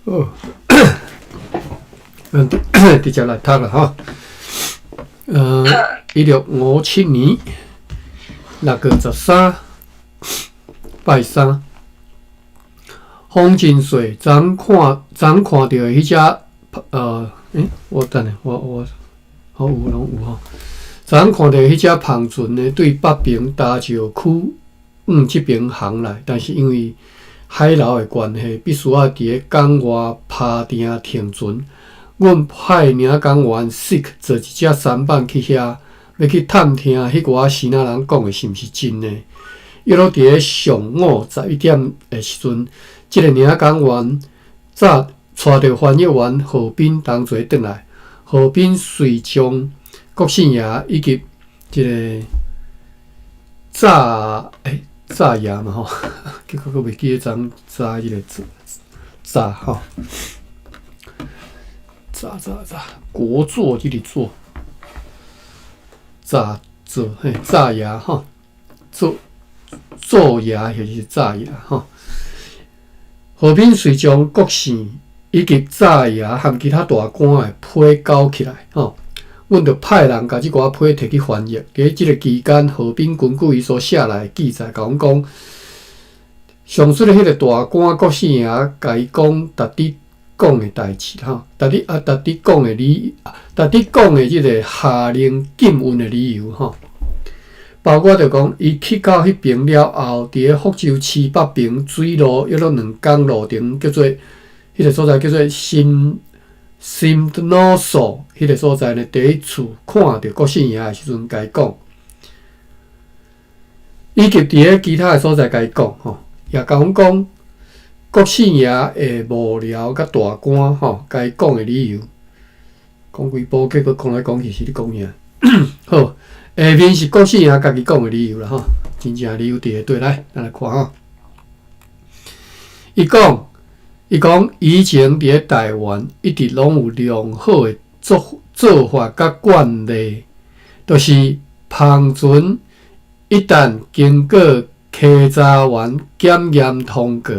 哦，咱直接來讀啦吼。1657年6月13，拜三。風真水，昨昏看著的彼隻，欸，我等下，我好有攏有吼。昨昏看著彼隻帆船呢，對北爿礁石區往這爿航來，但是因為海流的關係，必須愛佇咧港外拍碇停船。阮派領港員 Sick 坐一隻舢板去遐，欲去探聽彼寡支那人講的是毋是真的。約莫佇咧上午11點的時陣，這个領港員早帶著翻譯員何斌同齊轉來。何斌隨將郭姓爺以及這个早早爺嘛吼，結果閣袂記得怎早這个早吼，早早早國作這個作早做嘿早爺吼，做做爺或者是早爺吼。何斌隨將郭姓以及早爺和其他大官的批交起來吼。阮就派人共這寡批提去翻譯。佇咧這个期間，何斌根據伊所寫來的記載，共阮講，上述的彼个大官郭姓爺共伊講，值得講的代誌吼，值得啊，值得講的理，值得講的這个下令禁運的理由吼，包括著講，伊去到彼爿了後，佇咧福州市北爿水路約莫兩工路程，叫做彼个所在叫做新。新諾索彼个所在呢，第一次看著郭姓爺的時陣，共伊講，以及佇咧其他的所在共伊講吼，也共阮講郭姓爺的幕僚佮大官吼，共伊講的理由，講規部結果講來講去是咧講啥？好，下面是郭姓爺家己講的理由啦吼，真正理由佇下底來，咱來看吼，伊講。伊講以前佇咧台灣一直攏有良好的做做法佮慣例，就是帆船一旦經過稽查員檢驗通過，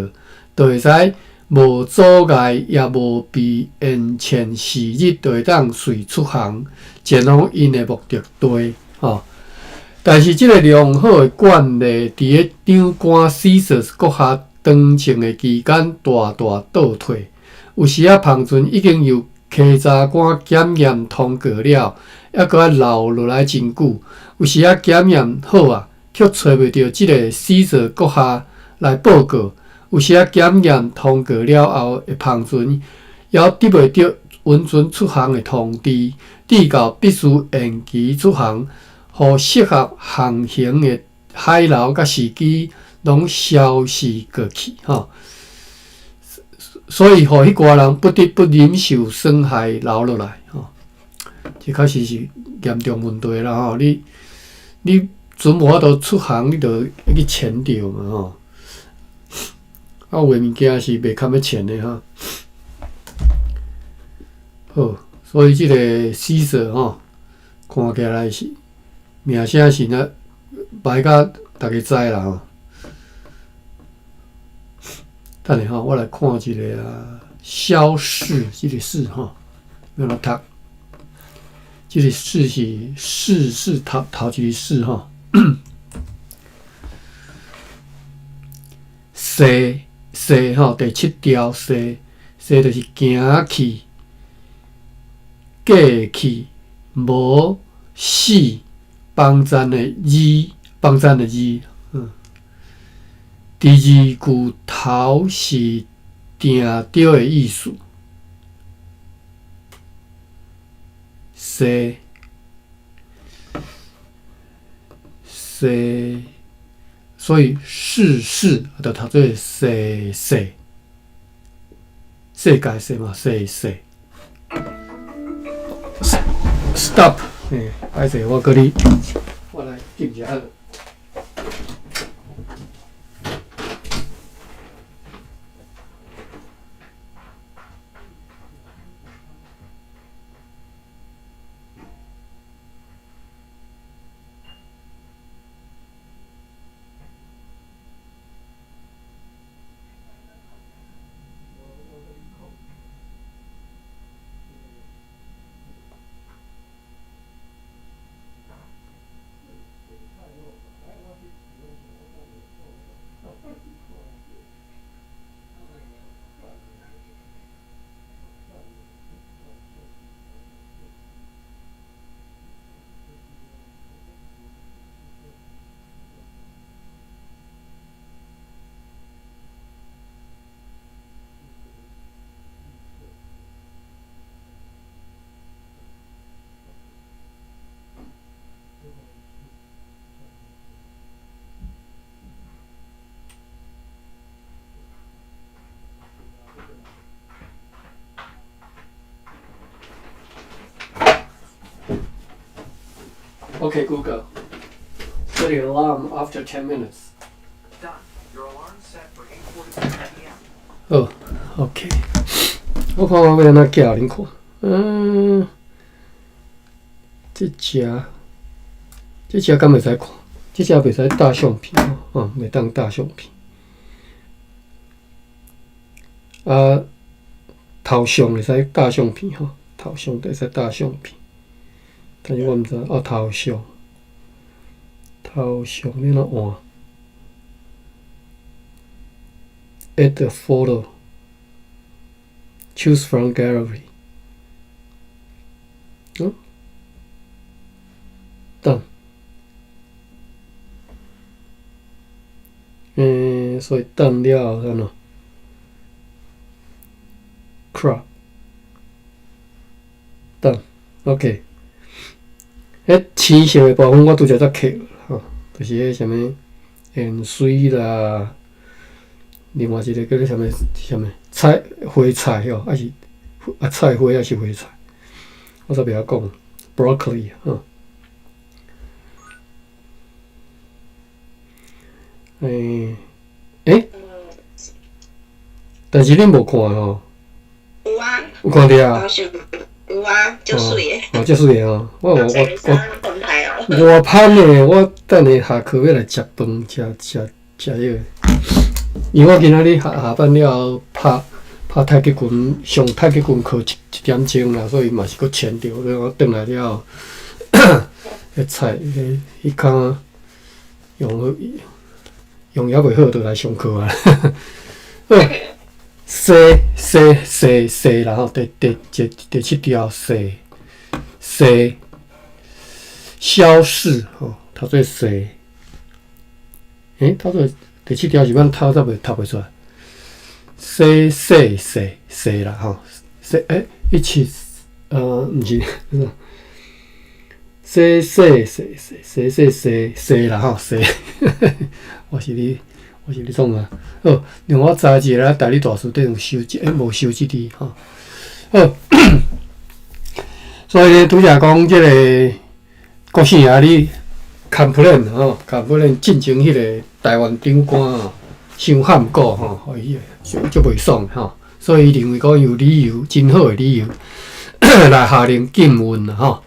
就會使無阻礙也無被延遲時日，就會當隨出航前往𪜶的目的地。吼，但是這个良好的慣例，佇咧長官 Caesar 閣下當政的期間，大大倒退。有時仔帆船已經由稽查官檢驗通過了，猶閣愛留落來真久。有時仔檢驗好啊，卻揣袂著這个 Caesar 閣下來報告。有時仔檢驗通過了後的帆船，猶得袂著允准出航的通知，直到必須延期出航，予適合航行的海流佮時機攏消逝過去，吼。所以，予彼寡人不得不忍受損害留落來，吼。這確實是嚴重問題啦，吼！你船無法度出航，你就去潛著嘛，吼。啊，有的物件是袂堪欲潛的，吼。好，所以這个 Caesar 吼，看起來是名聲是若歹甲逐家知啦，吼。等下吼，我來看一个啊，蕭氏這个氏吼，欲按怎讀？這个氏是氏是頭頭一个氏吼。踅踅吼，第七條踅踅就是行去、過去、無死、幫贊的字、幫贊的字。嗯，第二句頭是定著的意思。踅踅，所以世事就讀做世世，世界世嘛，世世。Stop，欸，歹勢，我閣你，我來撳一下。 Okay, Google. Set the alarm after 10 minutes. Done. Your alarm's set for 8:45 p.m. 好，OK。我看我欲按怎寄予恁看。嗯，這隻，這隻敢袂使看？這隻袂使搭相片吼，哦，袂當搭相片。啊，頭像會使搭相片吼，頭像會使搭相片。但是我毋知哦，頭像，頭像欲按怎換？Add a photo. Choose from gallery. 嗯，等。欸，所以等了後按怎？Crop. 等，OK。彼青色的部分我拄才才刻吼，就是彼啥物芫荽啦，另外一个叫做啥物啥物菜花菜吼，抑是啊菜花抑是花菜，我煞袂曉講，broccoli 吼。欸，欸，但是恁無看吼？有啊。有看著啊？有啊，足媠的。哦，足媠的吼，我我我我歹的，我等下下課欲來食飯，食食食彼個。因為我今仔日下下班了後拍拍太極拳，上太極拳課一一點鐘啦，所以嘛是閣牽著。我轉來了後，彼菜彼彼工用用猶袂好，就來上課啊。好，踅踅踅踅啦吼，第第第第七條踅踅消逝吼，讀做踅。欸，讀做第七條是按讀才袂讀袂出來。踅踅踅踅啦吼，踅欸，一七毋是，踅踅踅踅踅踅踅踅啦吼，踅。我是咧，我是咧創啊？好，讓我查一下，台語大辭典有收這，欸，無收這字吼。好，所以咧，拄才講這个國姓爺你 complain 吼，complain 進前彼个台灣長官吼，傷喊古吼，予伊足袂爽吼，所以伊認為講有理由，真好的理由來下令禁運啦吼。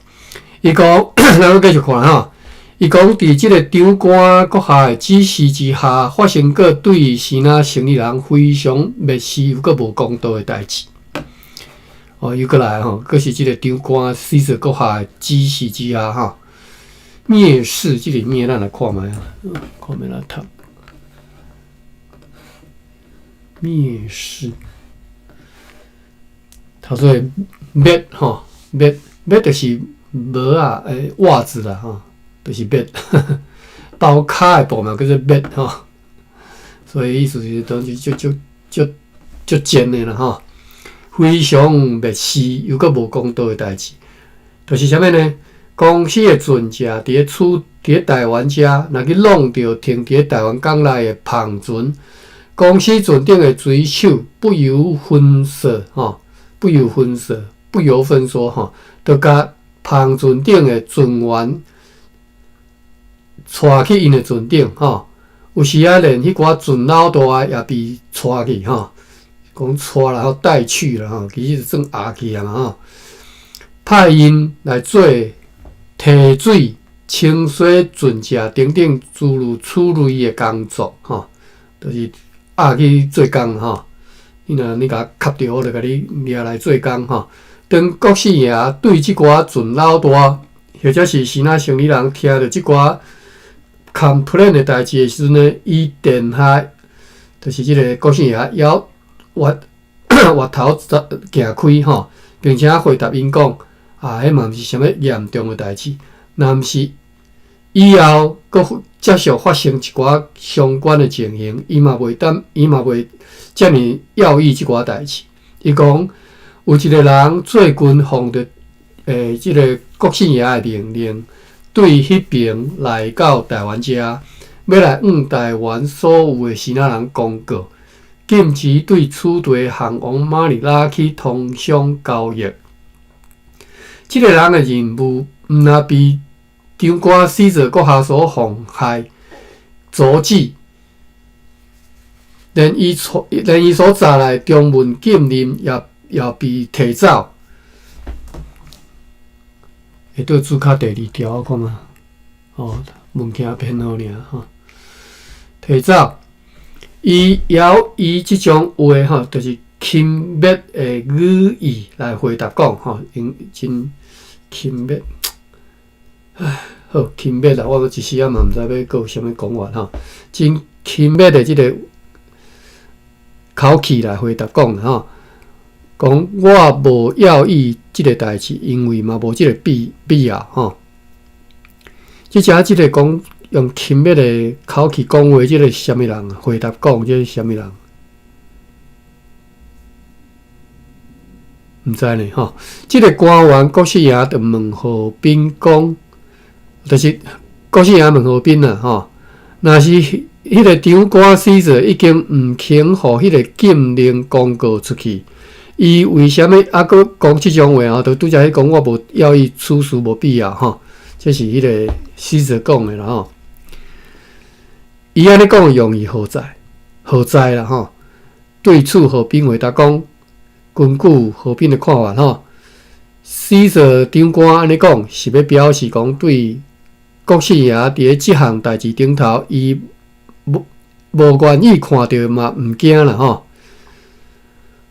伊講，咱閣繼續看吼。伊講，佇這个長官閣下的指示之下，發生過對生仔生意人非常蔑視又閣無公道的代誌。哦，又閣來吼，閣是這个長官死者閣下的指示之下吼，蔑視這个蔑，咱來看覓啊，看覓來讀。蔑視，讀做蔑吼，蔑蔑就是帽仔欸襪子啦吼，就是蔑，包跤的布嘛叫做蔑吼，所以意思是當時足足足足賤的啦吼，非常蔑視又閣無公道的代誌，就是啥物呢？公司的船隻佇咧處佇咧台灣遮，若去弄著停佇咧台灣港內的帆船，公司船頂的水手不由分說，吼，不由分說，不由分說，吼，就共帆船頂的船員帶去𪜶的船頂，吼，有時仔連彼寡船老大也被帶去，吼，講帶啦，吼，帶去啦，吼，其實就算押去啊嘛，吼，派𪜶來做提水、清洗船隻等等諸如此類的工作，吼，就是押去做工，吼。你若你共我磕著，我就共你掠來做工，吼。當國姓爺對這寡船老大，或者是支那生理人聽著這寡 complain 的代誌的時陣呢，伊殿下就是這个國姓爺，猶越越頭行開，吼，並且回答𪜶講。啊，彼嘛毋是啥物嚴重的代誌，若毋是以後閣繼續發生一寡相關的情形，伊嘛袂當，伊嘛袂遮爾要意這寡代誌。伊講有一个人最近奉著這个國姓爺的命令，對彼爿來到台灣遮，欲來向台灣所有的支那人公告，禁止對此地行往馬尼拉去通商交易。這个人的任務，毋但被長官死者閣下所妨害、阻止，連伊所載來中文禁令也也被提走。會倒註卡第二條，我看覓，哦，物件編號爾吼，提走。伊猶以這種話吼，就是輕蔑的語意來回答講吼，用真輕蔑，唉，好輕蔑啦！我閣一時仔嘛毋知欲閣有啥物講法吼，真輕蔑的這个口氣來回答講吼，講我無要意這个代誌，因為嘛無這个必要吼。這遮這个講用輕蔑的口氣講話，這个是啥物人？回答講這是啥物人？毋知呢吼。這个官員郭世爺就問何斌講，就是郭世爺問何斌啦吼，若是彼个長官使者已經毋肯予彼个禁令公告出去，伊為啥物猶閣講這種話吼？就拄才彼講我無要伊此事無必要吼，這是彼个使者講的啦吼。伊按呢講的用意何在？何在啦吼？對此何斌回答講，根據何斌的看法吼，使者長官按呢講是欲表示講對國姓爺佇咧這項代誌頂頭，伊無無願意看著嘛，毋驚啦吼。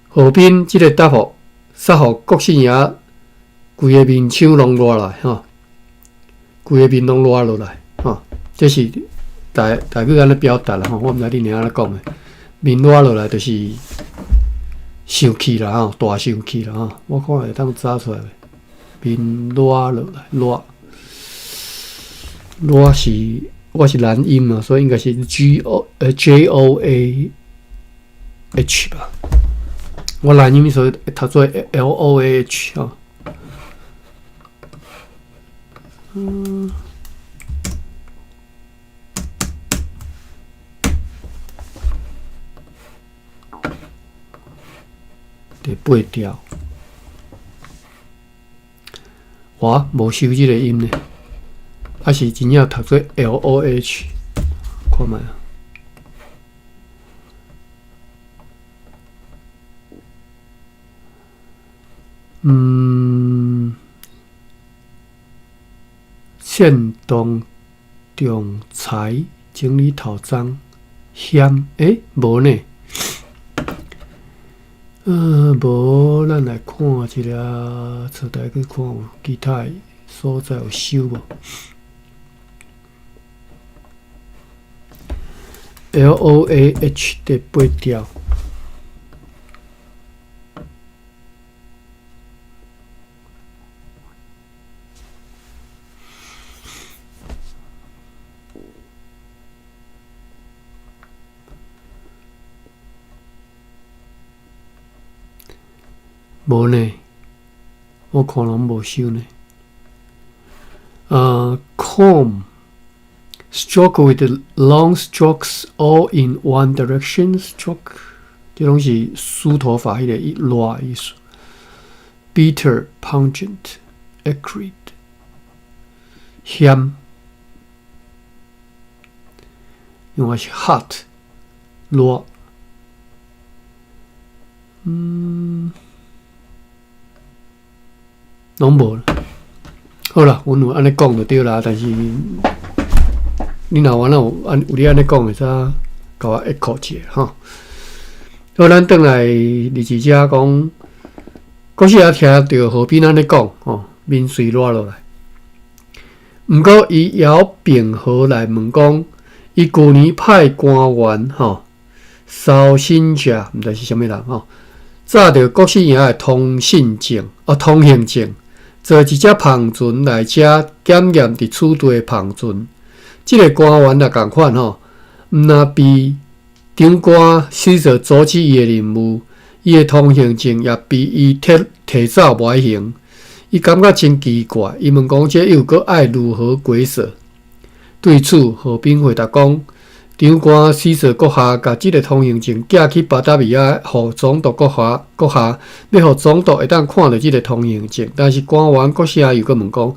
何斌這个答覆，煞予國姓爺規个面鬚攏熱來吼，規个面攏熱落來吼，這是台台語按呢表達啦吼，我毋知恁會按怎講的，面熱落來就是生氣啦吼，大生氣啦吼，我看會當查出來未？面熱落來，熱熱是我是南音嘛，所以應該是 G O J O A H 吧。我南音所以讀做 L O A H 吼。嗯。第八條，我無收這个音呢，還是真正讀做 L O H，看覓啊？嗯，煽動仲裁整理頭鬃險，欸，無呢？無，咱來看一下，出來去看有其他的所在有收無？L O A H 第八條，無呢，我看攏無收呢。Comb stroke with long strokes all in one direction stroke，這攏是梳頭髮彼個一捋意思。Bitter, pungent, acrid，鹹，另外是 hot，熱。攏無。好啦，阮有按呢講就對啦，但是你若有按有按有你按呢講，會使共我 echo 一下吼。好，咱轉來二字遮講，國姓爺聽著何斌按呢講吼，面喙熱落來。毋過伊猶平和來問講，伊舊年派官員吼，收信者，毋知是啥物人吼，紮著國姓爺的通信證哦，通行證。坐一隻帆船來遮檢驗佇此地的帆船，這个官員也仝款吼，毋若被長官視作阻止伊的任務，伊的通行證也被伊提提走無愛還，伊感覺真奇怪，伊問講這又閣愛如何解釋？對此，何斌回答講。長官使者閣下共這个通行證寄去巴達維亞，予總督閣下閣下，欲予總督會當看著這个通行證。但是官員閣寫又閣問講，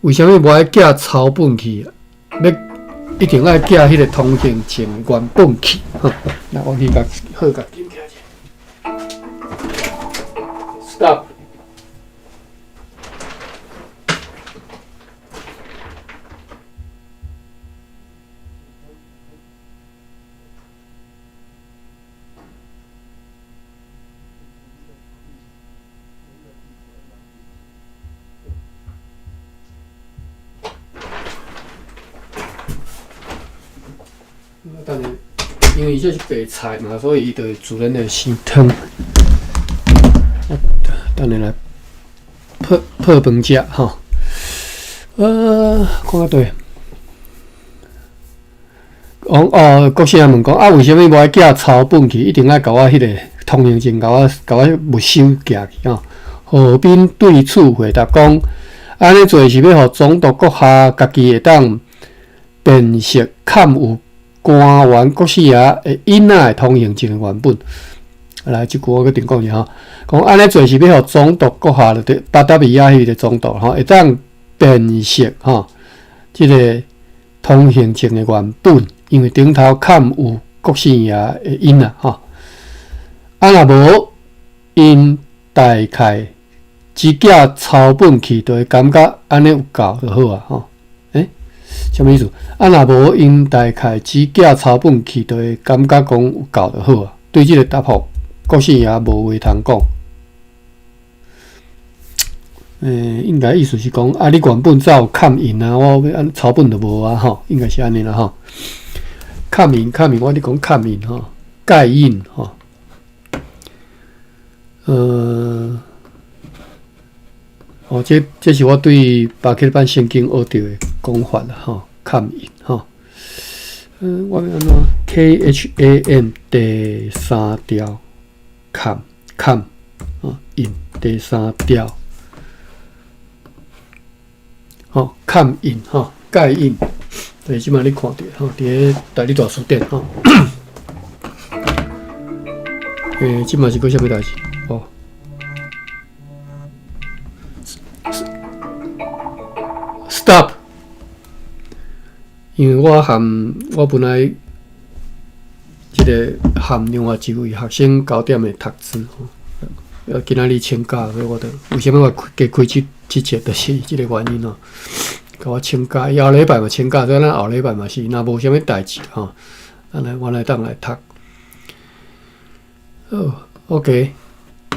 為啥物無愛寄抄本去？欲一定愛寄彼个通行證原本去？吼，來我去共好共捡起來者。Stop。等下，因為這是白菜嘛，所以伊就會自然會生湯。等下來泡泡飯食吼。看較對。講哦，國姓問講啊，為啥物無愛寄抄本去？一定愛共我彼個通行證，共我共我沒收寄去吼。何斌對此回答講，按呢做是欲予總督閣下家己會當辨識坎有官員國姓爺的印仔的通行證的原本。來，這句我閣重講一下吼，講按呢做是欲予總督閣下，就巴達維亞彼個總督吼，會當辨識吼，這个通行證的原本，因為頂頭坎有國姓爺的印啊，吼。啊，若無𪜶大概只寄抄本去，就會感覺按呢有夠就好啊，吼。欸，啥物意思？啊，若無𪜶大概只寄抄本去，就會感覺講有夠就好啊。對這个答覆，國姓爺無話通講。欸，應該意思是講，啊，你原本早有蓋印啊，我欲按抄本就無啊，吼，應該是按呢啦，吼。蓋印，蓋印，我咧講蓋印吼，蓋印吼。哦，這是我對巴克版聖經學著的講法啦，吼，蓋印吼。我欲按怎？KHAM 第三調，蓋蓋哦，印第三調。吼，蓋印吼，蓋印，就是這擺你看著吼，佇个台語大辭典吼。欸，這擺是閣啥物代誌？哦。Stop！因為我含我本來這个含另外一位學生九點的讀書吼，今仔日請假，所以我就為啥物我加開這這節，就是這个原因哦。共我請假，伊後禮拜嘛請假，所以咱後禮拜嘛是，若無啥物代誌吼，咱來我來當來讀。好，OK，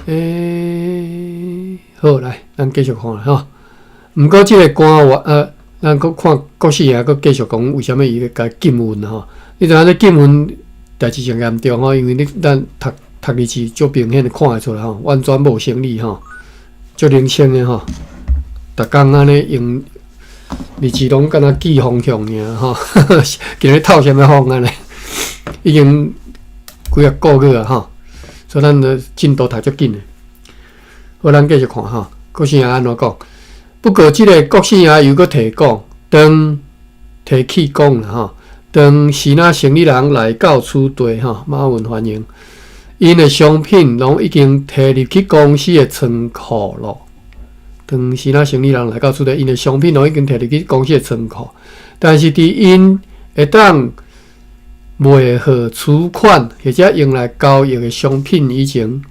欸，好，來，咱繼續看啦吼。毋過這个官員，咱閣看國姓爺閣繼續講，為啥物伊欲共禁運吼？你知影這禁運代誌誠嚴重吼，因為你咱讀讀字詞足明顯的看會出來吼，完全無生理吼，足冷清的吼，逐工按呢用日子攏敢若記風向爾吼，今日透啥物風按呢？已經幾仔個月啊吼，所以咱的進度讀足緊的。好，咱繼續看吼，國姓爺按怎講？不過，這个國姓爺又閣提講，當提起講啦吼，當支那生理人來到此地吼，馬雲歡迎，𪜶的商品攏已經提入去公司的倉庫咯。當支那生理人來到此地，𪜶的商品攏已經提入去公司的倉庫，但是佇𪜶會當賣予取款或者用來交易的商品以前，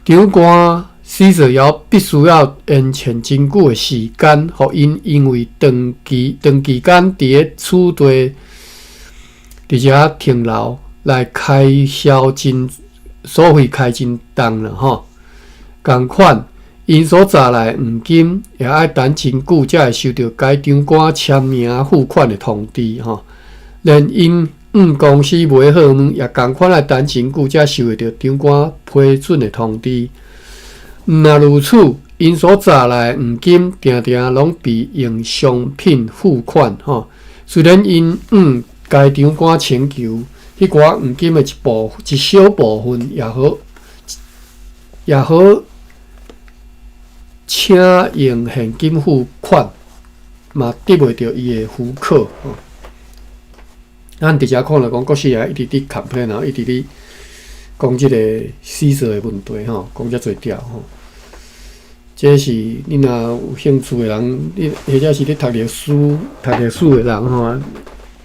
長官死者也必須要延遲真久的時間，予𪜶因為長期長期間佇咧此地佇遮停留來開銷真所費開真重啦吼。仝款，𪜶所載來的黃金也愛等真久才會收著該長官簽名付款的通知吼。連𪜶向公司買貨物也仝款愛等真久才收會著長官批准的通知。毋若如此，𪜶所載來的黃金定定攏被用商品付款吼。雖然𪜶向該長官請求，彼寡黃金的一部一小部分也好，也好，請用現金付款，嘛得袂著伊的許可。咱佇遮看來講，國姓爺一直佇 complain 啊，一直佇講這个死者的問題吼，講遮濟條吼。這是你若有興趣的人，你或者是咧讀歷史、讀歷史的人吼，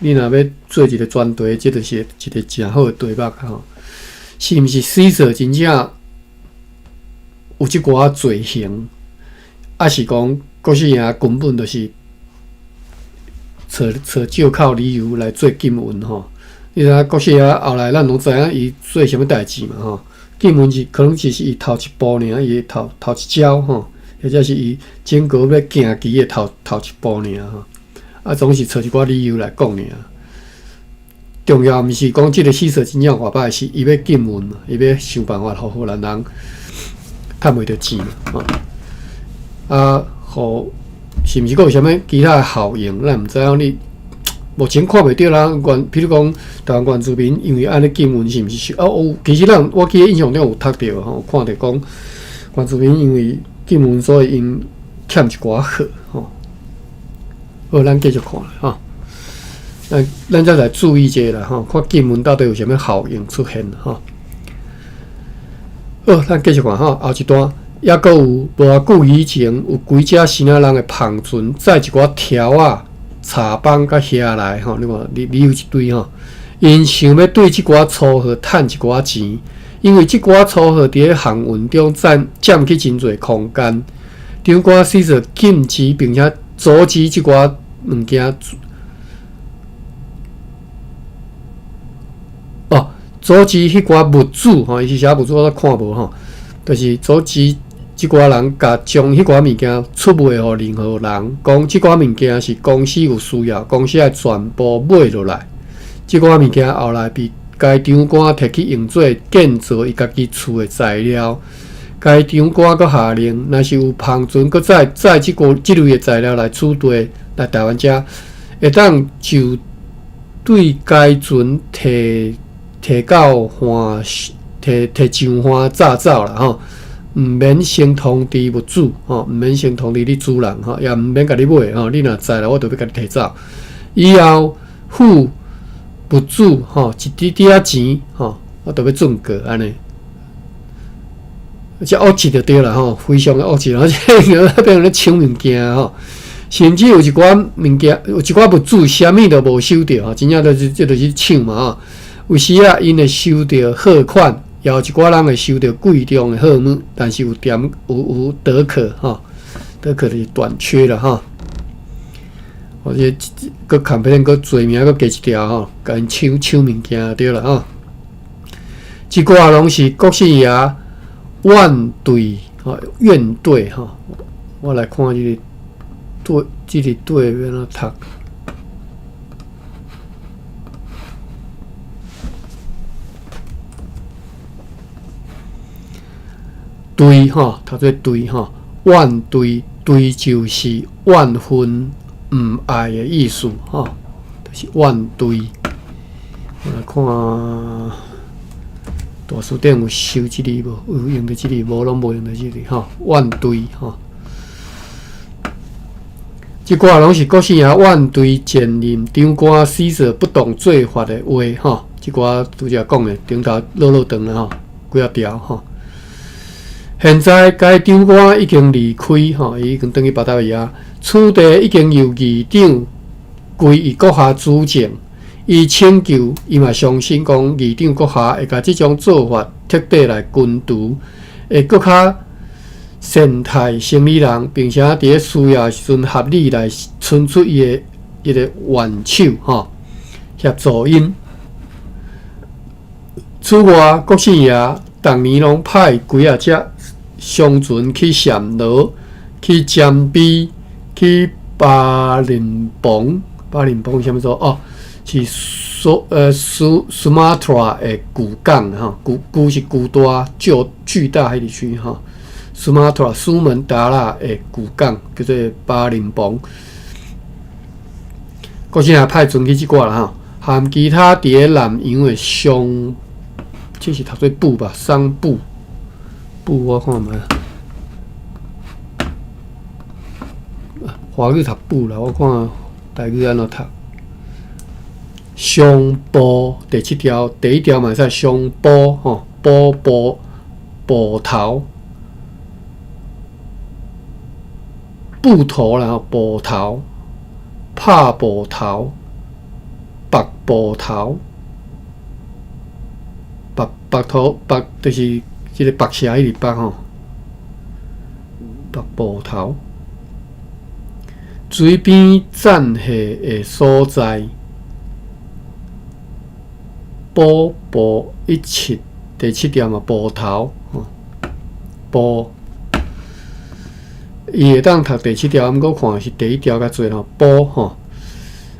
你若欲做一个專題，這就是一个誠好的題目吼。是毋是死者真正有這寡罪行，抑是講國姓爺根本就是揣揣借口理由來做禁運吼？你知影國姓爺後來咱攏知影伊做啥物代誌嘛吼？禁運是可能只是伊頭一步爾，伊頭頭一招吼，或者是伊整個欲行棋的頭頭一步爾吼。啊，總是揣一寡理由來講爾。重要毋是講這个死者真正偌歹，是伊欲禁運嘛，伊欲想辦法予荷蘭人趁袂著錢嘛，吼。啊，予是毋是閣有啥物其他的效應，咱毋知影。你目前看袂著啦，原比如講台灣原住民因為按呢禁運是毋是？啊，有，其實咱我記得印象中有讀著吼，有看著講原住民因為禁運，所以𪜶欠一寡貨吼。好，咱繼續看吼。咱咱再來注意一下啦吼，看禁運到底有啥物效應出現吼。好，咱繼續看吼，後一段抑閣有無偌久以前，有幾隻支那人的帆船載一寡條仔、柴枋佮瓦來吼，你看理理由一堆吼。𪜶想欲對這寡粗貨趁一寡錢，因為這寡粗貨佇咧航運中佔佔去真濟空間。長官死者禁止並且阻止這寡物件。哦，阻止彼寡物主吼，伊是寫物主，我看無吼，就是阻止這寡人共將彼寡物件出賣予任何人，講這寡物件是公司有需要，公司愛全部買落來。這寡物件後來被該長官提去用做建造伊家己厝的材料。該長官閣下令，若是有帆船閣載載這個這類的材料來此地來台灣遮，會當就對該船提提到岸，提提上岸載走啦吼，毋免先通知物主吼，毋免先通知你主人吼，也毋免共你買吼，你若載來，我就欲共你提走。以後付物主吼一滴滴仔錢吼，我就欲準過按呢。這惡質就對啦吼，非常的惡質，而且變成咧搶物件吼，甚至有一寡物件，有一寡物主啥物都無收著吼，真正就是這就是搶嘛吼。有時啊，𪜶會收著貨款，也有一寡人會收著貴重的貨物，但是有點有有短缺吼，短缺就是短缺啦吼。或者閣 complain 閣罪名閣加一條吼，共𪜶搶搶物件對啦吼。這寡攏是國姓爺怨懟吼，怨懟吼。我來看這个對，這个對欲按怎讀？對吼，讀做對吼，怨懟對就是怨恨、毋愛的意思吼，就是怨懟。我來看，大辞典有收這字無？有用著這字無？攏無用著這字吼，怨懟吼。這寡攏是國姓爺怨懟前任長官死者不當做法的話吼。這寡拄才講的頂頭落落長啦吼，幾仔條吼。現在該長官已經離開吼，伊已經轉去巴達維亞。此地已經由議長歸伊閣下主政。伊請求，伊嘛相信講議長閣下會共這種做法徹底來根除，會閣較善待生理人，並且佇咧需要時陣合理來伸出伊的一个援手吼，協助𪜶。此外，國姓爺逐年攏派幾仔隻商船去暹羅、去占比、去巴林邦。巴林邦啥物所？哦，是蘇蘇蘇馬特拉的巨港吼，巨巨是巨大、巨巨大彼个區吼。蘇馬特拉蘇門答臘的巨港叫做巴林邦。國姓爺派船去這寡啦吼，含其他佇咧南洋的商，這是讀做布吧？商埠，布我看覓。華語讀布啦，我看台語按怎讀？商埠第七條，第一條嘛會使商埠吼，埠埠埠頭，埠頭啦吼，埠頭，拍埠頭，白埠頭，白白頭白就是這個白蛇彼個白吼，白埠頭，水邊站下的所在。埔埔一七第七條嘛，埔頭吼，埔伊會當讀第七條，毋過看是第一條較濟吼，埔吼，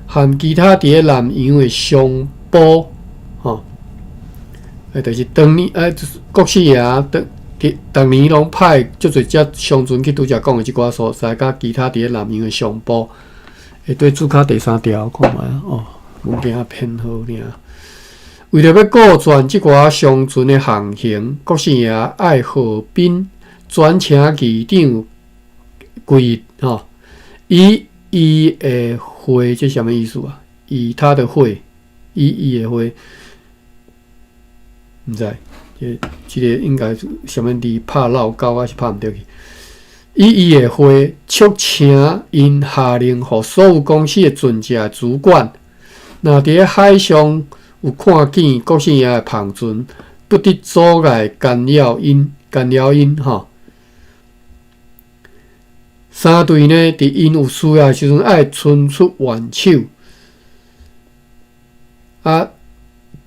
含其他佇咧南洋的商埔吼，就是當年國姓爺當逐年攏派足濟隻商船去拄才講的這寡所在，佮其他佇咧南洋的商埔，會對註卡第三條看覓哦，物件編號爾。為著欲顧全這寡商船的航行，國姓爺愛賀賓轉請議長歸吼，以伊的會，這啥物意思啊？以他的會，以伊的會，毋知，這這个應該是啥物字拍落勾，還是拍毋著去？以伊的會，促請𪜶下令，予所有公司的船隻主管，若佇咧海上有看見國姓爺的帆船，不得阻礙干擾𪜶，干擾𪜶吼。三隊呢，佇𪜶有需要的時陣，愛伸出援手。啊，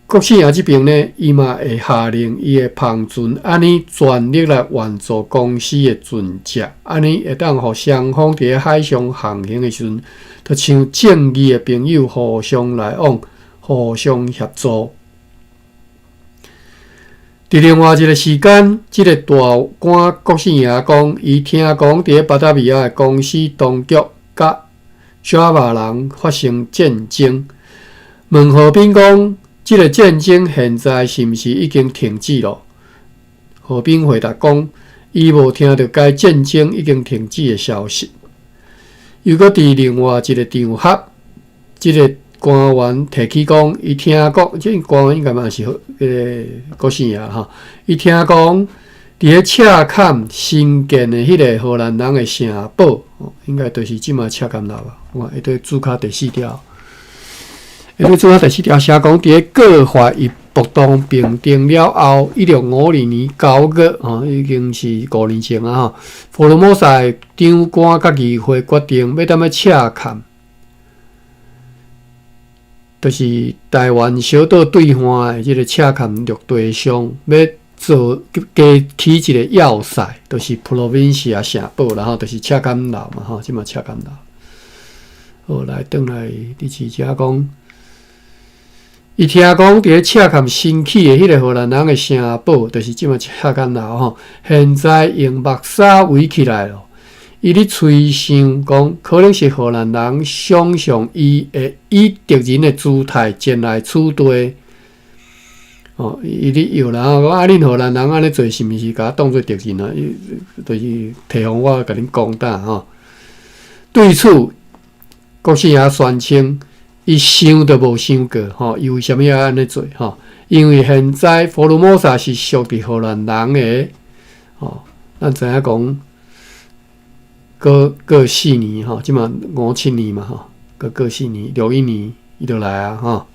國姓爺這邊呢，伊嘛會下令伊的帆船按呢全力來援助公司的船隻，按呢會當予雙方佇咧海上航行的時陣，就像正義的朋友互相來往。互相協助。佇另外一個時間，這個大官國姓爺講，伊聽講佇咧巴達維亞的公司當局佮爪哇人發生戰爭。問何賓講，這個戰爭現在是毋是已經停止了？何賓回答講，伊無聽著該戰爭已經停止的消息。又閣佇另外一個場合，這個官員提起講，伊聽講，這官員應該嘛是彼个國姓爺吼。伊聽講，佇咧赤崁新建的彼个荷蘭人的城堡，應該就是這馬赤崁樓吧？我會對註卡第四條，會對註卡第四條寫講，佇咧告發伊暴動平定了後，1652年9月，吼，已經是5年前啊吼。福爾摩沙長官佮議會決定欲踮咧赤崁。就是台灣小島對岸的這个赤崁陸地上，欲做加起一个要塞，就是普羅民西亞城堡，然後就是赤崁樓嘛，吼，這馬赤崁樓。好，來轉來，佇這遮講，伊聽講佇咧赤崁新起的彼个荷蘭人的城堡，就是這馬赤崁樓吼，現在用木紗圍起來了。伊咧揣想講，可能是荷蘭人想像伊會以敵人的姿態前來此地。哦，伊咧搖啦，講啊，恁荷蘭人按呢做是毋是共我當做敵人啊？伊就是提防我共恁攻打吼。對此，國姓爺宣稱，伊想都無想過吼，伊為啥物愛按呢做吼？因為現在福爾摩沙是屬佇荷蘭人的吼，咱知影講，閣過四年吼，這馬五七年嘛吼，閣過四年六一年，伊就來啊吼。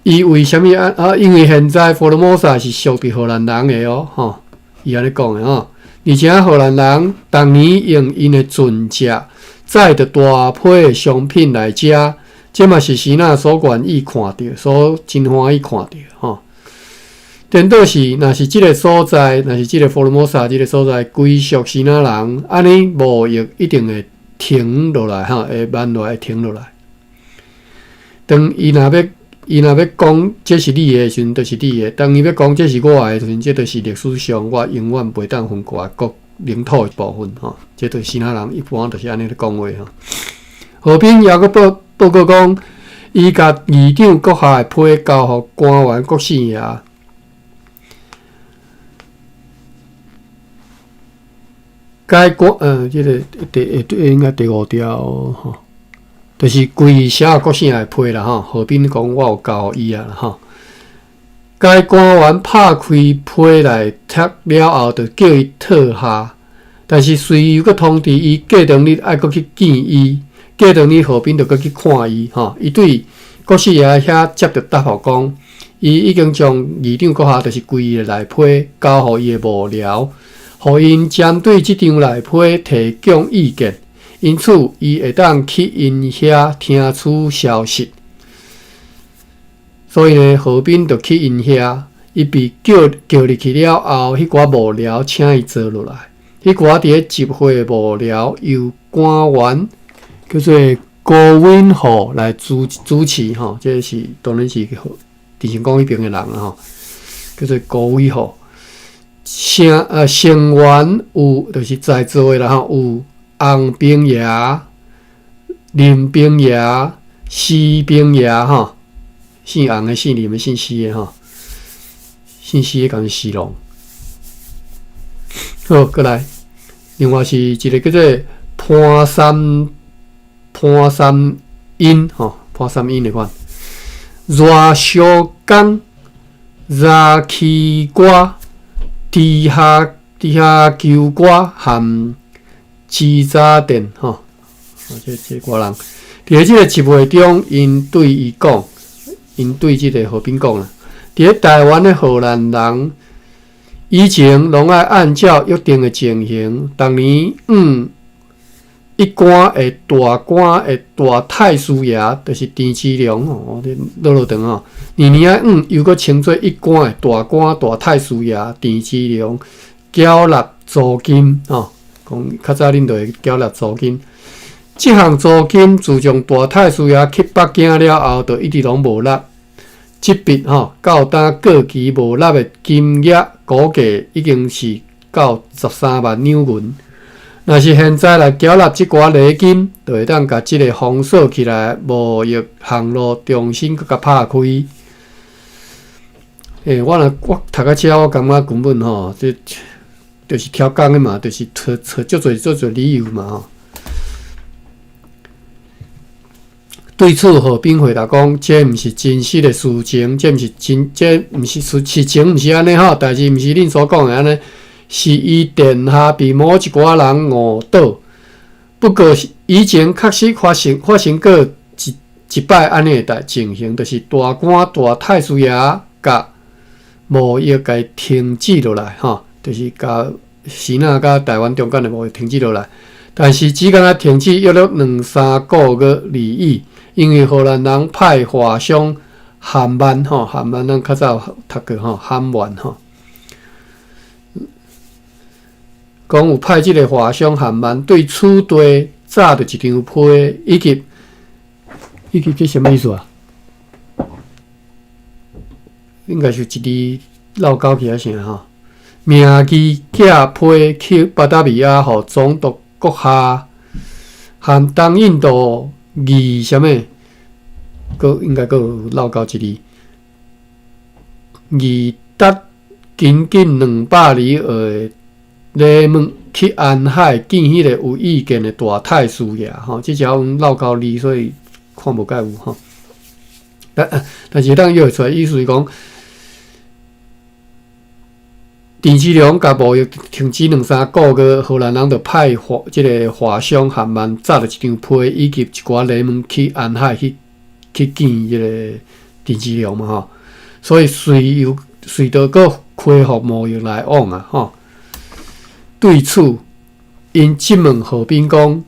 伊為啥物按啊？因為現在福爾摩沙是屬佇荷蘭人的哦，吼，伊按呢講的吼。而且荷蘭人逐年用𪜶的船隻載著大批的商品來遮，這嘛是支那所願意看著，所真歡喜看著吼。顛倒是，若是這个所在，若是這个福爾摩沙這个所在歸屬支那人，按呢貿易一定會停落來，吼，會慢落來，會停落來。當伊若欲伊若欲講這是你的時陣，就是你的；當伊欲講這是我的時陣，這就是歷史上我永遠袂當分割的國領土的部分吼。這就是支那人一般就是按呢咧講話吼。何斌猶閣報報告講，伊共議長閣下的批交予官員國姓爺。該官呃，這个第應該第五條吼。就是規寫國姓的批啦吼，何斌講我有交予伊啊吼。該官員拍開批來讀了後，就叫伊退下。但是隨又閣通知伊，過兩日愛閣去見伊。過兩日何斌就閣去看伊吼。伊對國姓爺遐接著答覆講，伊已經將議長閣下就是規个內批交予伊的幕僚，予𪜶針對這張內批提供意見。因此，伊會當去𪜶遐聽取消息。所以呢，何斌就去𪜶遐。伊被叫叫入去了後，彼寡幕僚請伊坐落來。彼寡佇咧集會的幕僚由官員叫做高允和來主主持吼，這是當然是鄭成功彼邊的人啦吼，叫做高偉和。成呃成員有就是在座的啦吼，有。洪兵爺、林兵爺、施兵爺，吼，姓洪的、姓林的、姓施的，吼，姓施的敢是施龍。好，閣來，另外是一个叫做潘三潘三英，吼，潘三英的款，熱燒工、熱氣歌、地下地下球歌含。支早店吼，這這寡人佇咧這个集會中，𪜶對伊講，𪜶對這个何斌講啦。佇咧台灣的荷蘭人以前攏愛按照約定的情形，逐年按一官的大官的大太師爺，就是鄭芝龍吼，這落落長吼，年年愛按又閣稱做一官的大官大太師爺鄭芝龍繳納租金吼。講較早恁就會繳納租金，這項租金自從大太師爺去北京了後，就一直攏無納。這筆吼到今過期無納的金額，估計已經是到十三萬兩銀。若是現在來繳納這寡禮金，就會當共這个封鎖起來貿易航路重新閣共拍開。欸，我若我讀到這，我感覺根本吼這。就是超工的嘛，就是揣揣足濟足濟理由嘛吼。對此，何斌回答講：這毋是真實的事情，這毋是真，這毋是事事情，毋是按呢吼，代誌毋是恁所講的按呢，是伊殿下被某一寡人誤導。不過以前確實發生發生過一一擺按呢的代情形，就是大官大太師爺共貿易共停止落來吼。就是共支那佮台灣中間的貿易停止落來，但是只敢若停止約略兩三個月而已，因為荷蘭人派華商韓曼吼，韓曼咱較早讀過吼，韓曼吼，講有派這个華商韓曼對此地紮著一張批，以及以及這啥物意思啊？應該是一字落勾去抑啥吼？名義寄批去巴達維亞，予總督閣下和東印度議啥物？閣應該閣有落到一字。二達僅僅200里外的禮物去安海見彼個有意見的大太師爺吼，這只阮落溝字，所以看無蓋有吼。但是會當約會出來，意思是講，陳之龍共貿易停止兩三個月，荷蘭人就派華這个華商韓曼紮著一張批，以及一寡禮物去安海去見這个陳之龍嘛吼。所以隨又隨著閣恢復貿易來往啊吼。對此，𪜶質問何斌講，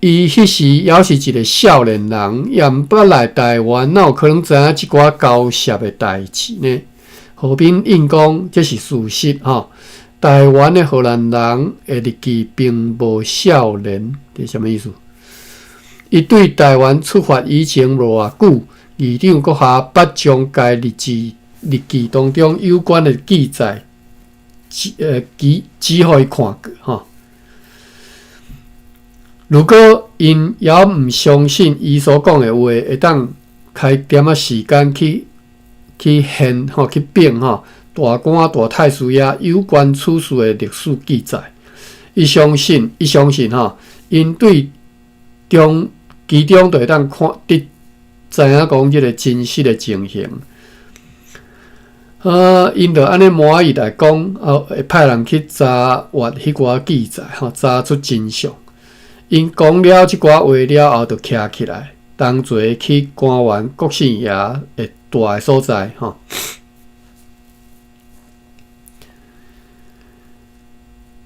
伊彼時猶是一个少年人，也毋捌來台灣，哪有可能知影這寡交涉的代誌呢？何斌應講，這是事實吼。台灣的荷蘭人的日記並無少年，這是啥物意思？伊對台灣出發以前無偌久，議長閣下捌將該日誌日記當中有關的記載，指指予伊看過吼。如果𪜶猶毋相信伊所講的話，會當開點仔時間去獻吼，去稟吼大官大太師爺有關此事的歷史記載。伊相信，伊相信吼，𪜶對中其中就會當看得知影講這个真實的情形。𪜶就按呢滿意來講，會派人去查閱彼寡記載，吼，查出真相。𪜶講了這寡話了後，就徛起來，同齊去官員國姓爺的住的所在，吼。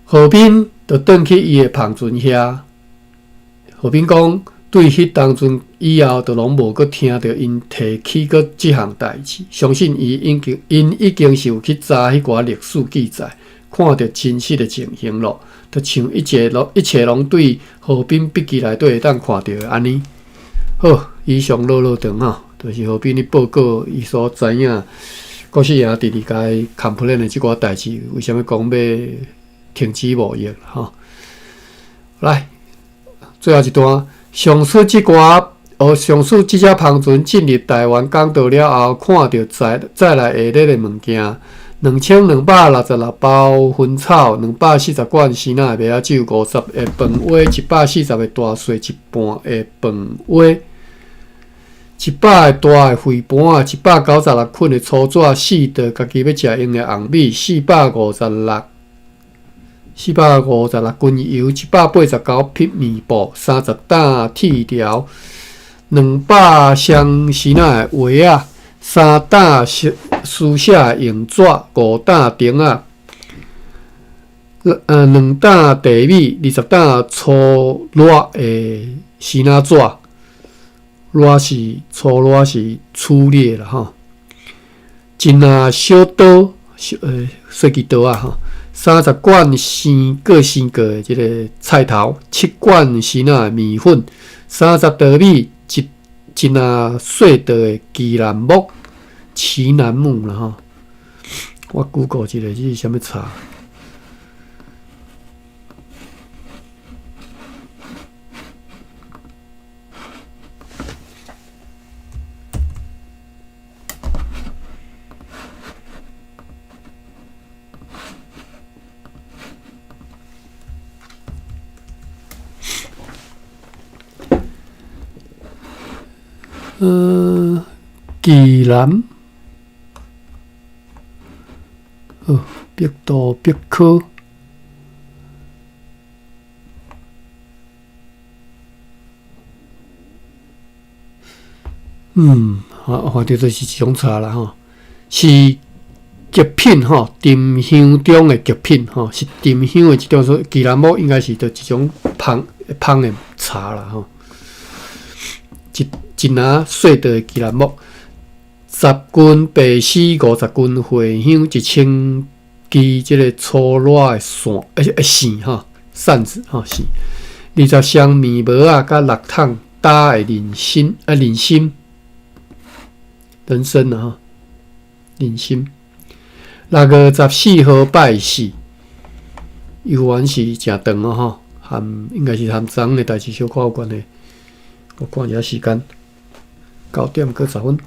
何斌就轉去伊的帆船遐。何斌講，對彼當陣以後，就攏無閣聽著𪜶提起過這項代誌，相信伊已經𪜶已經是有去查彼寡歷史記載，看著真實的情形咯，就像一切攏一切攏對何斌筆記內底會當看著的按呢。好，以上落落長吼，就是何斌咧報告伊所知影，國姓爺直直共伊 complain 的這寡代誌，為啥物講欲停止貿易吼？來，最後一段，上述這寡哦，上述這隻帆船進入台灣港道了後，看著載來下列的物件：2266包薰草，240罐生的麥仔酒，50个飯糰，140个大細一半的飯糰，100个大的血盤仔，196捆的粗紙，4袋家己欲食用的紅米，456斤油，189匹棉布，30擔鐵條，200箱生的鞋仔，3擔書寫的用紙，5擔釘仔，2擔地米，20擔粗熱的生紙，熱是粗熱是粗劣啦吼。一籃小刀，細枝刀仔吼。30罐生過生過的這个菜頭，7罐生的麵粉，30袋米，一籃細袋的奇楠木，奇楠木啦吼。我 Google 一下，這是啥物茶？奇楠，好，百度百科。反正就是一種茶啦吼，是極品吼，沉香中的極品吼，是沉香的一種，說奇楠木應該是就一種芳芳的茶啦吼。一籃細袋的奇楠木，10斤白絲，50斤茴香，1000支這个粗軟的線吼，扇子吼線，20箱麵膜仔，佮6桶焦的人參啊，人參，人參啊吼，人參。6月14號拜四，猶原是誠長哦吼，含應該是含昨昏的代誌小可有關係。我看一下時間， 9點閣10分。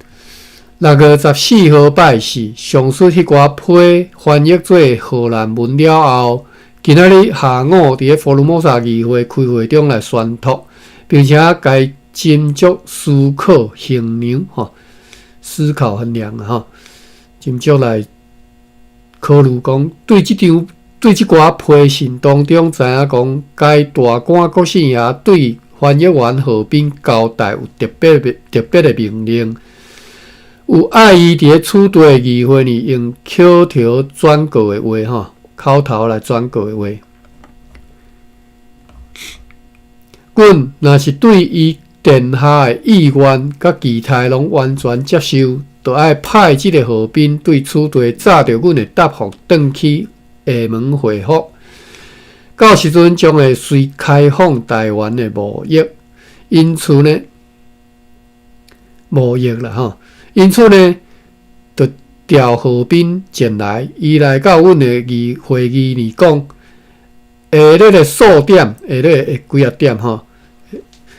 6月14號拜四，上述彼寡批翻譯做荷蘭文了後，今仔日下午佇咧福爾摩沙議會開會中來宣讀，並且共斟酌思考衡量吼，思考衡量啊吼，斟酌來考慮講，對這張對這寡批信當中，知影講，該大官國姓爺對翻譯員賀賓交代有特別特別的命令，有愛伊佇咧此地的議會裡用口頭轉告的話吼，口頭來轉告的話。阮若是對伊殿下的意願佮期待攏完全接受，就愛派這个賀賓對此地紮著阮的答覆轉去廈門回覆。到時陣將會隨開放台灣的貿易，因此呢，貿易啦吼，因此呢，就調賀賓前來，伊來到阮的議會議裡講，下列的數點，下列的幾仔點吼，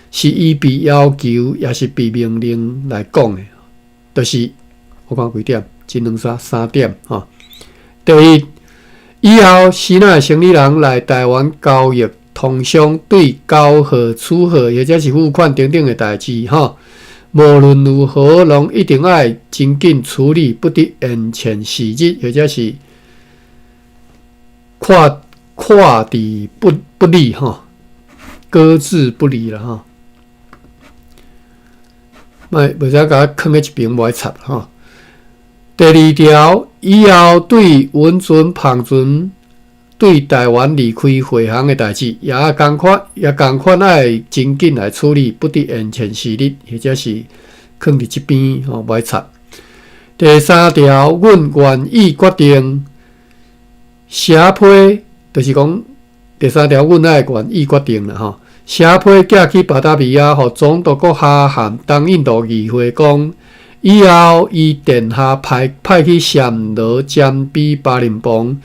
是伊被要求，抑是被命令來講的，就是我看幾點，一兩三三點吼。第一，以後支那的生理人來台灣交易通商，對交貨、取貨或者是付款等等的代誌，吼，無論如何，攏一定愛真緊處理，不得延遲時日，或者是跨跨佇不不理吼，擱置不理啦吼。莫袂使共囥佇一爿無愛插吼。第二條，以後對輪船、帆船對台灣離開回航的代誌，也仝款，也仝款愛真緊來處理，不得延遲時日，或者是囥佇這邊吼，無愛插。第三條，阮願意決定寫批，就是講第三條，阮愛願意決定啦吼。寫批寄去巴達維亞，予總督閣下和東印度議會講，以後伊殿下派派去暹羅、暹比、巴林邦，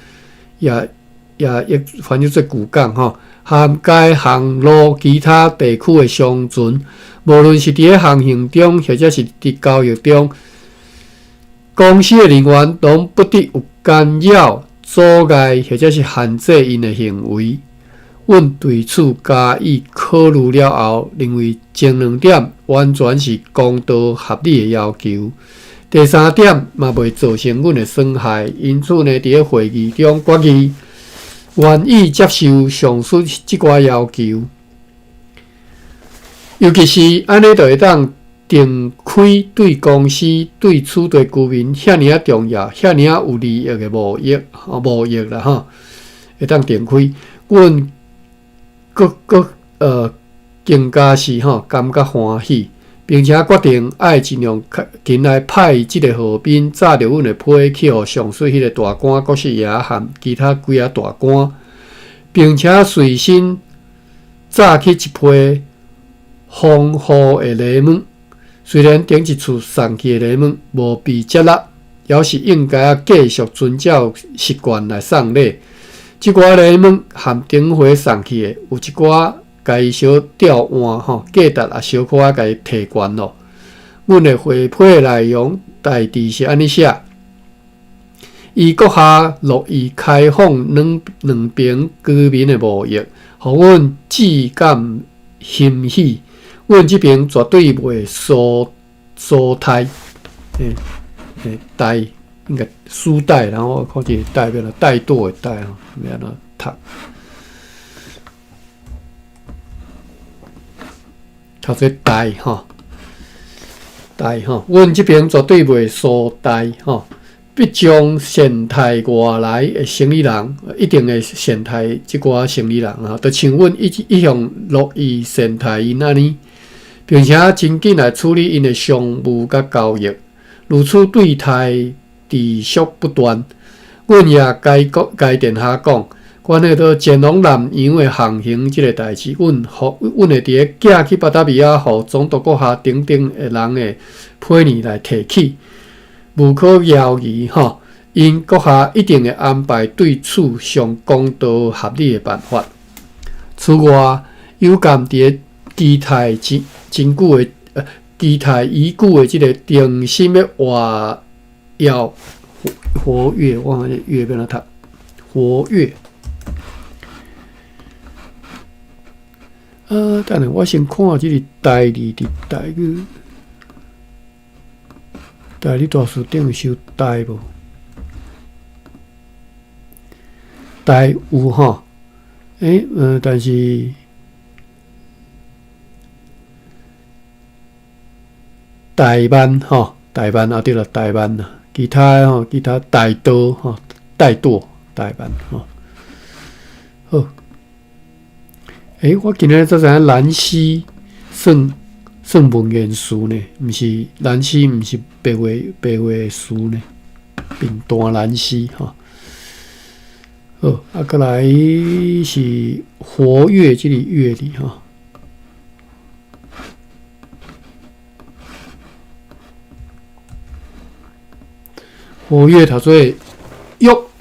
也也譯翻譯做舊港吼，含該航路其他地區的商船，無論是佇咧航行中，或者是佇交易中，公司的人員攏不得有干擾、阻礙或者是限制𪜶的行為。阮對此加以考慮了後，認為前兩點完全是公道合理的要求。第三點嘛袂造成阮的損害，因此呢，佇咧會議中決議願意接受上述這寡要求。尤其是按呢，就會當定開對公司對此地居民遐爾仔重要、遐爾仔有利益的貿易，貿易啦吼，會當定開。阮閣閣呃更加是吼感覺歡喜，並且決定愛盡量緊來派這個賀賓紮著阮的批去予上述彼个大官國姓爺和其他幾仔大官，並且隨身紮去一批豐富的禮物。雖然頂一次送去的禮物無被接納，猶是應該愛繼續遵照習慣來送禮。這寡禮物和頂回送去的，有一寡共伊小調換吼，價值也小可仔共伊提懸咯。阮的回批的內容大致是按呢寫：伊閣下樂意開放兩兩爿居民的貿易，予阮至感欣喜。阮這爿絕對袂輸輸貸，欸欸貸應該書袋，然後我看這個怠變做怠惰的怠吼，欲按怎讀？讀做怠吼，怠吼，阮這爿絕對袂輸怠吼，必將善待外來的生意人，一定會善待這寡生意人啊，就像阮一一向樂意善待𪜶按呢，並且真緊來處理𪜶的商務佮交易。如此對待持續不斷，阮也共國共殿下講，關係到前往南洋的航行這个代誌，阮予阮會佇咧寄去巴達維亞，予總督閣下等等的人的批文來提起，無可猶疑吼，𪜶閣下一定會安排對此上公道合理的辦法。此外，有鑒佇咧期待真真久的。期待已久的這个重新欲活躍活躍，我看這躍欲按怎讀？活躍。啊，等下我先看這个台字佇台語，台語大辭典有收台無？台有吼，但是怠慢吼，怠慢啊對啦，怠慢啦，其他的吼，其他怠惰吼，怠惰、怠慢吼。好，我今日才知影蘭溪算算文言詞呢，毋是蘭溪，毋是白話白話詞呢，平淡蘭溪吼。好，啊，閣來是活躍這个躍字吼。活躍讀做躍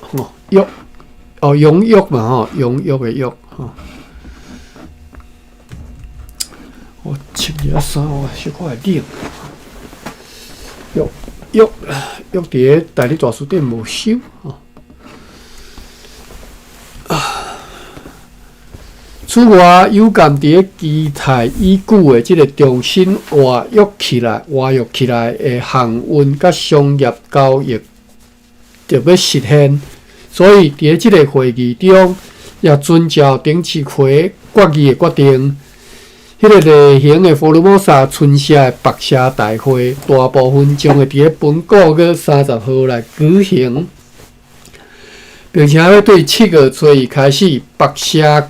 吼，躍哦，踴躍嘛吼，踴躍的躍吼。我穿一下衫，我小可會冷。躍躍躍佇个台語大辭典無收吼。此外，有鑑佇个期待已久的這个重新活躍起來、活躍起來的航運佮商業交易，就欲實現，所以佇个這个會議中，也遵照頂一回決議的決定，彼个例行的福爾摩沙春社的北社大會，大部分將會佇个本個月30號來舉行，並且欲對7月初一開始北社。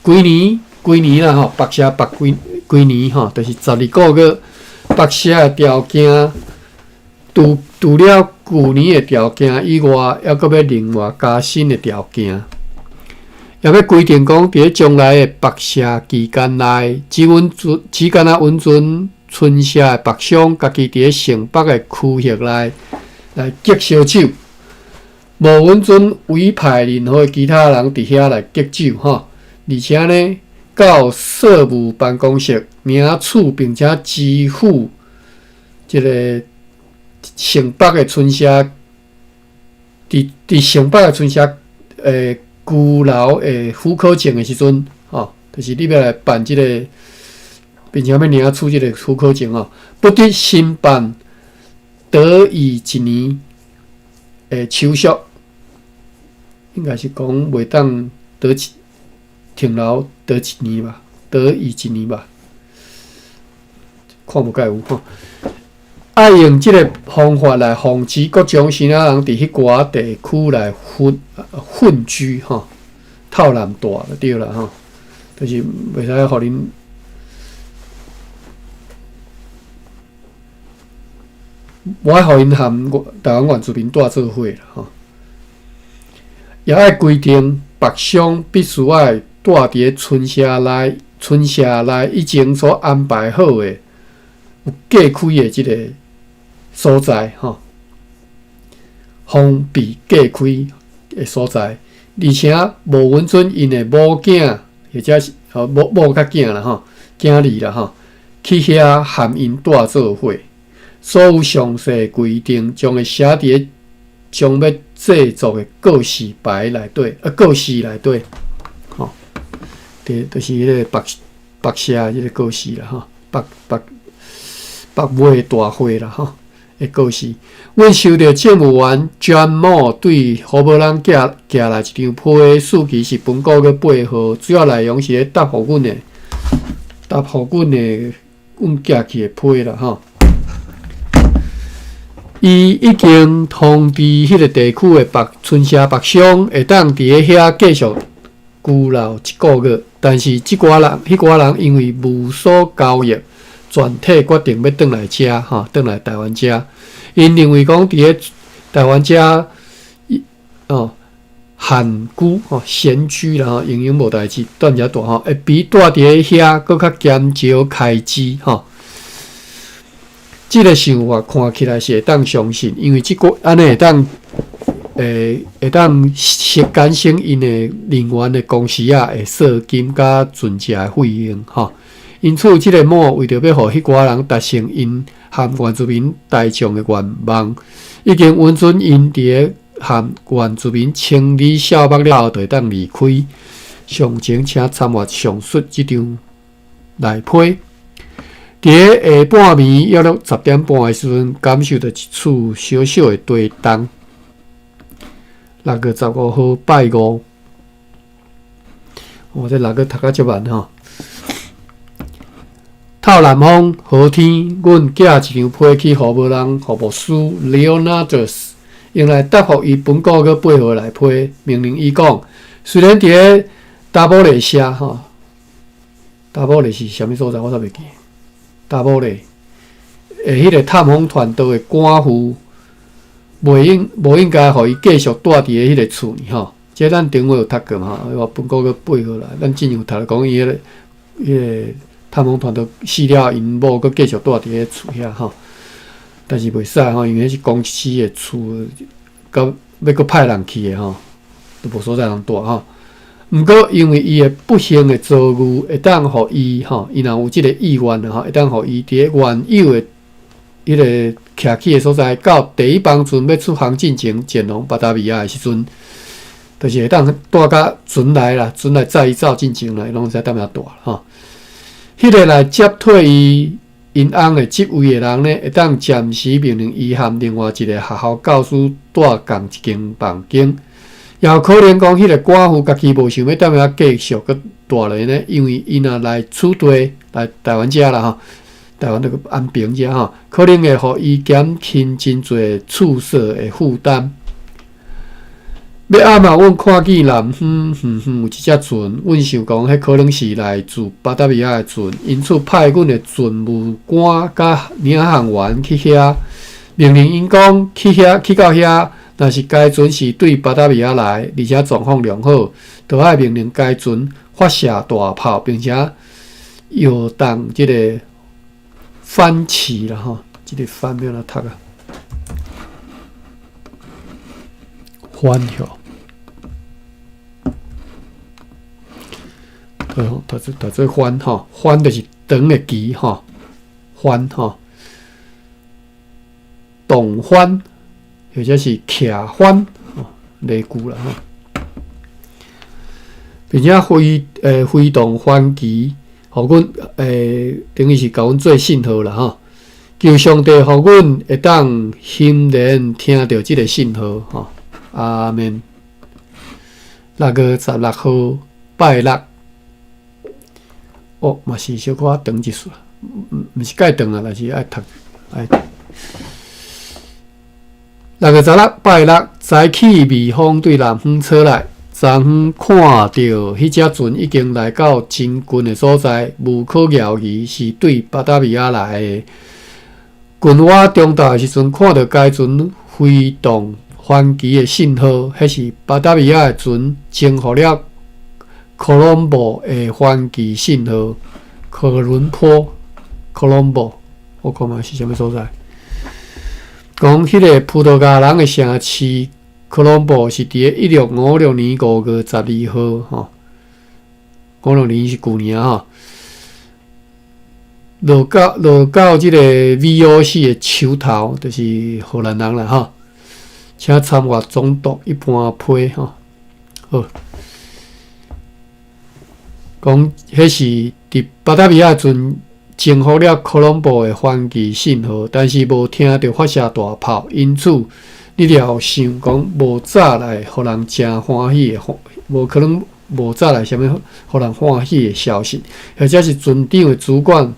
規年，規年啦吼，北社北規規年吼，就是12個月。北社的條件，除除了舊年的條件以外，猶閣欲另外加新的條件，也欲規定講，佇咧將來的北社期間內，只允准只干焦允准村社的北商家己佇咧城北的區域內來結燒酒，無允准委派任何其他人佇遐來結酒吼。而且呢，到稅務辦公室領取並且支付這个城北的村社，佇佇城北的村社居留的許可證的時陣，吼，就是你欲來辦這个，並且欲領取這个許可證吼，不得申辦得以一年的手續，應該是講袂當得一。停留得一年吧，得以一年吧，看無蓋有吼。愛用這个方法來防止各種生仔人佇彼寡地區來混混居吼，透南住就對啦吼，就是袂使予恁，無愛予𪜶含台灣原住民住做伙啦吼。也愛規定北商必須愛住佇咧村社內，村社內以前所安排好的有隔開的這个所在吼，封閉隔開的所在，而且無允准𪜶的某囝或者是吼某某佮囝啦吼，囝兒啦吼，去遐含𪜶住做伙。所有詳細規定將會寫佇咧將欲製作的告示牌內底，啊告示內底，吼，對，就是彼个北北社彼个告示啦，吼，北北北尾大會啦，吼，的告示。阮收著政務員詹某對胡某人寄寄來一張批，署期是本個月8號，主要內容是咧答覆阮的，答覆阮的，阮寄去的批啦，吼。伊已經通知彼个地區的北村社北鄉會當佇咧遐繼續居留一個月，但是這寡人、彼寡人因為無所交易，全體決定欲轉來遮，吼，轉來台灣遮。𪜶認為講佇咧台灣遮，哦，閒居吼，閒居啦吼，閒閒無代誌，蹛遮住吼，會比蹛佇咧遐閣較減少開支吼。這个想法看起來是會當相信，因為這個按呢會當，會當削減省𪜶的人員的工時仔的稅金佮船隻的費用吼。因此，這個某為著欲予彼寡人達成𪜶和原住民大眾的願望，已經允准𪜶佇咧和原住民清理痟目了後，就會當離開。詳情請參閱上述這張內批。佇咧下半暝約莫10點半的時陣，感受著一處小小的地動。6月15號拜五，哦，這六月讀甲足慢吼。透南風，好天，阮寄一張批去予無人，予牧師 Leonardus 用來答覆伊本國閣八號內批，命令伊講，雖然佇咧達摩雷西吼，達摩雷是啥物所在？我煞袂記。達摩雷的彼個探訪團隊的官婦，袂應無應該予伊繼續蹛佇咧彼個厝呢吼。這咱頂月有讀過嘛？我本國閣八號來，咱之前有讀講伊彼個彼個探訪團隊死了，𪜶某閣繼續蹛佇咧厝遐吼。但是袂使吼，因為彼是公司的厝，佮欲閣派人去的吼，都無所在通蹛吼。毋過，因為伊的不幸的遭遇，會當予伊吼，伊若有這個意願吼，會當予伊佇咧原有的彼個徛起的所在，到第一班船欲出航進前前往巴達維亞的時陣，就是會當蹛甲船內啦，船來載伊走進前啦，伊攏會使踮遐蹛吼。彼個來接替伊𪜶翁的職位的人呢，會當暫時命令伊和另外一個學校教師蹛仝一間房間。也有可能講，彼個寡婦家己無想欲踮遐繼續閣蹛落呢，因為伊若來此地來台灣遮啦吼，台灣這個安平遮吼，可能會予伊減輕真濟處所的負擔。欲暗仔，阮看見南方遠遠有一隻船，阮想講，彼可能是來自巴達維亞的船，因此派阮的船務官佮領航員去遐，命令𪜶講去遐去到遐。若是該船是對巴達維亞來，而且狀況良好，就愛命令該船發射大炮，並且搖動這個帆旗啦吼，這個帆欲按怎讀啊？帆吼，讀讀做讀做帆吼，帆就是長的旗吼，帆吼，動帆。或者是徛帆吼，例句啦吼，並且揮揮動帆旗，予阮等於是共阮做信號啦吼。求上帝予阮會當欣然聽著這个信號吼。阿們。6月16號拜六，哦，嘛是小可長一絲，毋是蓋長啊，但是愛讀愛。6月16拜六，早起微風對南方吹來，昨昏看著彼隻船已經來到真近的所在，無可猶疑是對巴達維亞來的。近我中晝的時陣，看著該船揮動帆旗的信號，彼是巴達維亞的船征服了科倫坡的帆旗信號。科倫坡，科倫坡，我看覓是啥物所在？講彼個葡萄牙人的城市科倫坡是佇咧1656年5月12號，吼，五六年是舊年吼，落到這個 VOC 的手頭，就是荷蘭人啦，吼。請參閱總督一般批，吼，好。講彼是佇巴達維亞船征服了科倫坡的帆旗信號，但是無聽著發射大炮，因此你了想講無早來予人誠歡喜的，無可能無早來啥物予人歡喜的消息，或者是船長的主管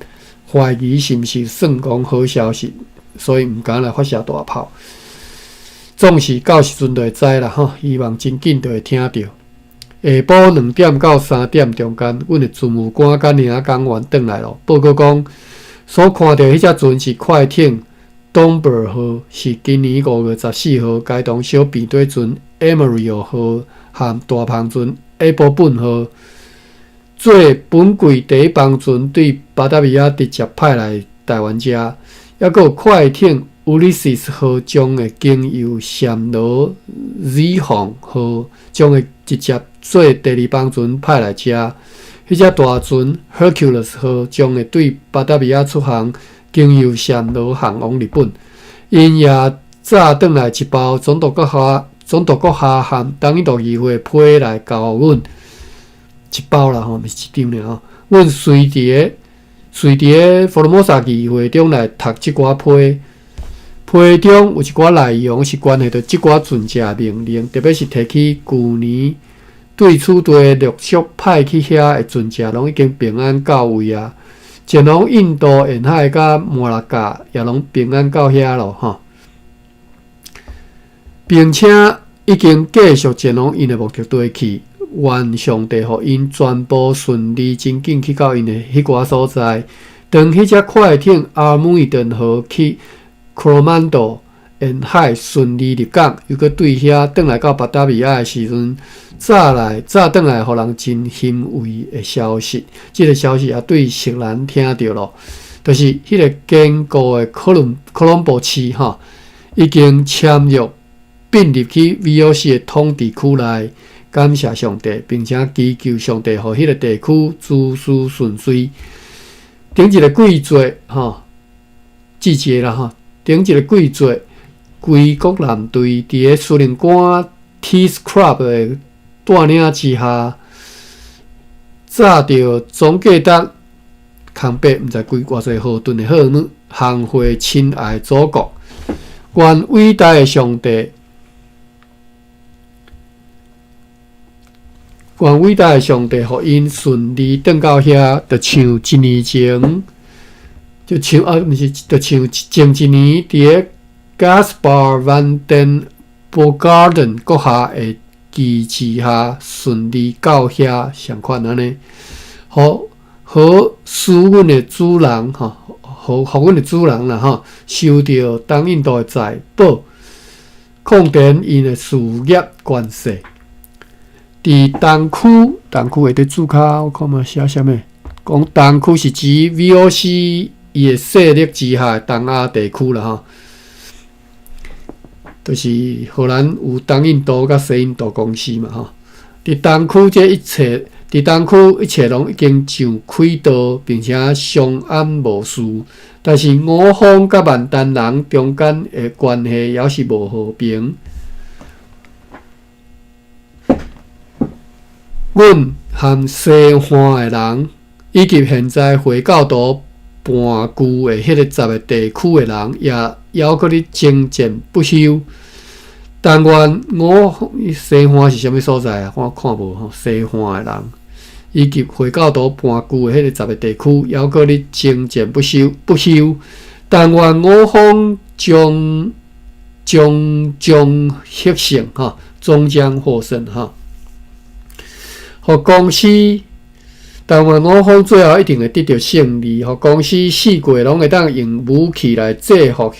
懷疑是毋是算講好消息，所以毋敢來發射大炮。總是到時陣就會知啦，吼！希望真緊就會聽著。下晡2點到3點中間，阮的船務官佮領航員轉來囉，報告講所看著彼隻船是快艇東伯號，是今年5月14號該同小平底船 Emerald 號和大帆船埃波本號做本季第一班船對巴達維亞直接派來台灣遮，抑閣有快艇烏里西斯號將會經由暹羅 Z 鳳號將會直接做第二班船派來遮，彼隻大船 Hercules 號將會對巴達維亞出航，經由暹羅航往日本。𪜶也載轉來一包總督閣下總督閣下和東印度議會批來交予阮一包啦吼，毋是一張爾吼。阮隨佇個隨佇個福爾摩沙議會中來讀這寡批，批中有一寡內容是關係著這寡船隻命令，特別是提起舊年對此地陸續派去遐的船隻，攏已經平安到位啊。前往印度沿海佮馬六甲也攏平安到遐咯吼，並且已經繼續前往𪜶的目的地去。願上帝予𪜶全部順利，真緊去到𪜶的彼寡所在。當彼隻快艇阿姆伊頓號去科羅曼多沿海順利入港，又閣對遐轉來到巴達維亞的時陣，載來載轉來，予人真欣慰的消息。這個消息也對錫蘭聽著咯，就是彼個堅固的科倫科倫坡市吼，已經簽約併入去 VOC 的統治區內。感謝上帝，並且祈求上帝予彼個地區諸事順遂。頂一個季節吼，季節啦吼，頂一個季節，歸國艦隊佇个司令官 T. Scrub 的帶領之下，載著總計達空白，毋知幾偌濟號噸的貨物，航回親愛祖國。願偉大的上帝，願偉大的上帝，予𪜶順利轉到遐，就像一年前，就像啊，毋是，就像前一年佇个 Gaspar van den Bogaerden 閣下的支持下，順利到遐相款按呢，予予使阮的主人吼，予予阮的主人啦吼，收著東印度的財寶，擴展𪜶的事業權勢。佇東區，東區會佇註跤，我看覓寫啥物？講東區是指 VOC 伊的勢力之下的東亞地區啦吼，就是荷蘭有東印度佮西印度公司嘛吼。佇東區這一切，佇東區一切攏已經上軌道，並且相安無事。但是五方佮萬丹人中間的關係猶是無和平。阮和西岸的人，以及現在回教徒盤踞的彼個十個地區的人，也猶閣咧爭戰不休。但願我西岸是啥物所在啊？我看無吼，西岸的人，以及回教徒盤踞的彼個十個地區，猶閣咧爭戰不休不休。但願我方終終將獲勝，吼，終將獲勝，吼。予公司，但願我方最後一定會得著勝利。予公司四界攏會當用武器來制服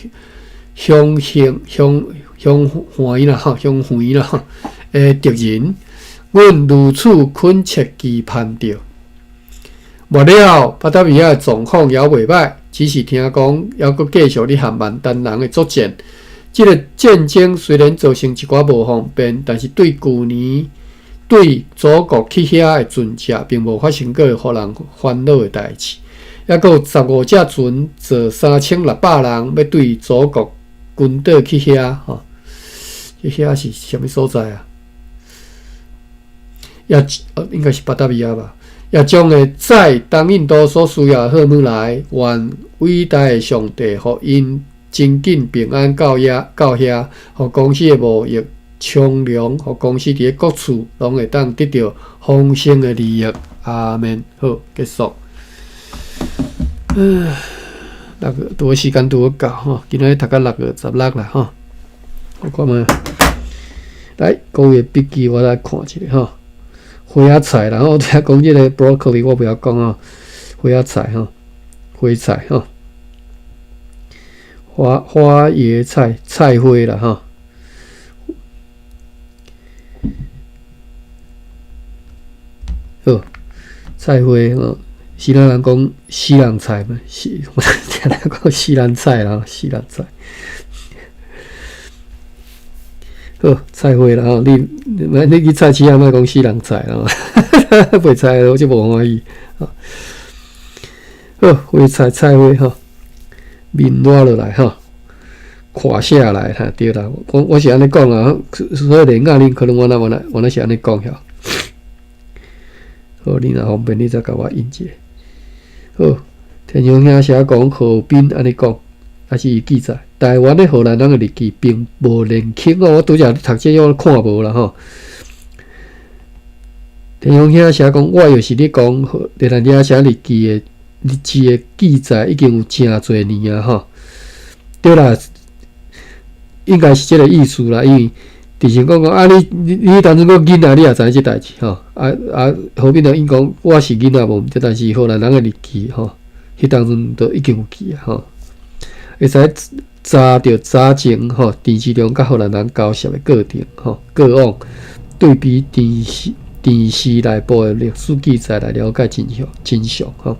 鄉鄉鄉鄉園啦，吼鄉園啦的敵人。阮如此懇切期盼著。末了，巴達維亞的狀況猶袂䆀，只是聽講猶閣繼續咧和萬丹人的作戰。這個戰爭雖然造成一寡無方便，但是對舊年對祖國去遐的船隻，並無發生過予人煩惱的代誌。猶閣有15隻船，載3600人，欲對祖國群島去遐吼。這遐是啥物所在啊？也應該是巴達維亞吧？也將會載東印度所需要的貨物來。願偉大的上帝予𪜶真緊平安到遐到遐，予公司的貿易昌隆，予公司佇咧各處攏會當得著豐盛的利益。阿們。好，結束。六個拄好時間拄好到吼，今仔日讀到6月16啦吼。我看覓，來，各位的筆記我來看一下吼。花仔菜，然後聽講這個 broccoli 我袂曉講哦，花仔菜吼，花菜吼，花花椰菜菜花啦吼。好，菜花吼，死人人講死人菜嘛，死，我聽人講死人菜啦，死人菜。好，菜花啦吼，你你去菜市仔莫講死人菜啦，袂菜我就無歡喜。好，花菜菜花吼，面熱落來吼，垮下來哈，對啦，我我是按呢講啦，所以連亞恁可能我那我那我那是按呢講遐。好，你若方便，你再共我印者。好，田雄兄寫講何斌按呢講，抑是伊記載，台灣的荷蘭人的日記並無年輕哦，我拄才讀這我看無啦吼。田雄兄寫講，我又是咧講荷蘭人寫日記的日誌的記載已經有誠濟年啊吼。對啦，應該是這個意思啦，因為就是講講啊，你你你當陣閣囡仔，你也知影這代誌吼。啊啊，何斌人𪜶講我是囡仔無毋對，但是荷蘭人的日記吼，彼當陣都已經有記啊吼。會使查著早前吼，陳時中佮荷蘭人交涉的過程吼，過往對比電視電視內部的歷史記載來了解真相真相吼。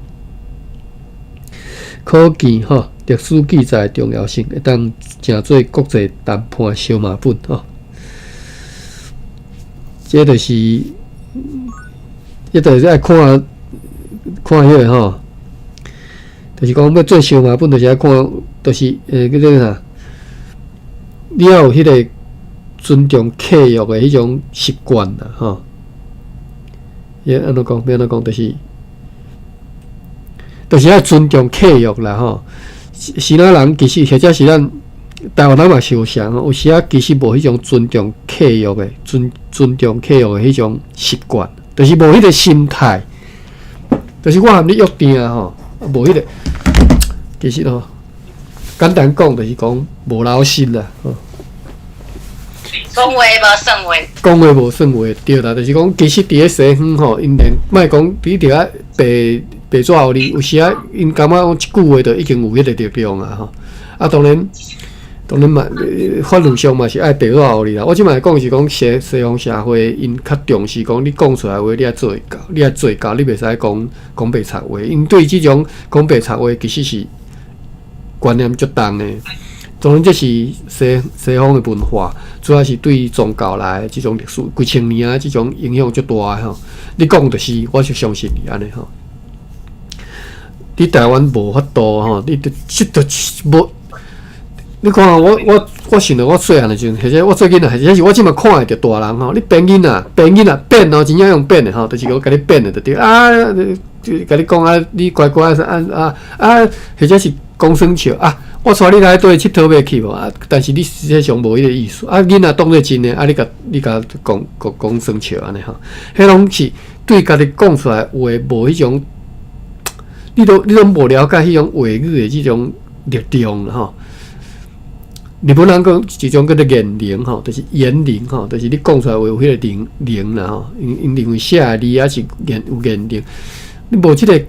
可見吼，歷史記載的重要性，會當成做國際談判小馬本吼。這就是，這就是愛看看彼個吼，就是講欲做相罵本，就是愛看，就是叫做啥？你要有彼個尊重契約的彼種習慣啦，吼。欲按怎講？欲按怎講？就是就是愛尊重契約啦，吼。時仔人其實或者是咱台灣人嘛相像，有時仔其實無彼種尊重契約的尊尊重契約的彼種習慣，就是無彼個心態。就是我和你約定吼，無彼個，其實吼，簡單講就是講無老實啦。講話無算話，講話無算話，對啦，就是講其實佇咧西方吼，𪜶連莫講你佇遐白白紙予你，有時仔𪜶感覺講一句話就已經有彼個力量啊吼。啊，當然，當然嘛，法律上嘛是愛白紙予你啦。我這擺講是講西西方社會，𪜶較重視講你講出來話，你愛做會到，你愛做到，你袂使講講白賊話。𪜶對這種講白賊話，其實是觀念足重的。當然，這是西西方的文化，主要是對宗教來的這種歷史幾千年啊，這種影響足大的吼。你講就是，我就相信你按呢吼。佇台灣無法度吼，你著這著無。你看我我我想著我細漢的時陣，或者我做囡仔，或者是我這馬看會著大人吼，你編囡仔，編囡仔變哦，真正用變的吼，就是講共你變的就對啊，就共你講啊，你乖乖啊啊啊，或者是講耍笑啊。我帶你來佗𨑨迌欲去無啊？但是你實際上無彼個意思啊！囡仔當做真的啊！你共你共講講講耍笑按呢吼，彼攏是對家己講出來話無彼種，你都你攏無了解彼種話語的這種力量吼。日本人講一種叫做言靈吼，就是言靈吼，就是你講出來話有彼個靈靈啦吼。𪜶𪜶認為寫的字抑是言有言靈，你無這個。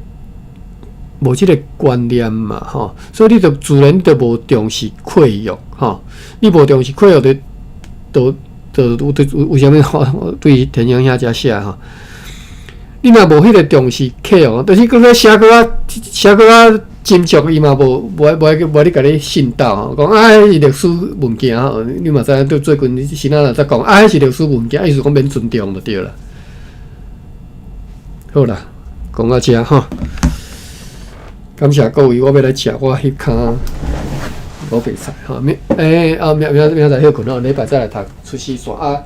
無這個觀念嘛，吼，所以你就自然就無重視契約，吼，你無重視契約，就就就有為啥物對田兄兄遮寫吼？你若無彼個重視契約，就是閣咧寫閣較寫閣較斟酌，伊嘛無無愛無愛無愛你共你信道吼，講啊，彼是歷史文件吼，你嘛知影對最近時仔若才講啊，彼是歷史文件，意思講免尊重就對啦。好啦，講到遮吼。感謝各位，我欲來食我彼囥蘿蔔菜吼。明欸啊明明明仔載歇睏吼，禮拜再來讀出死線啊。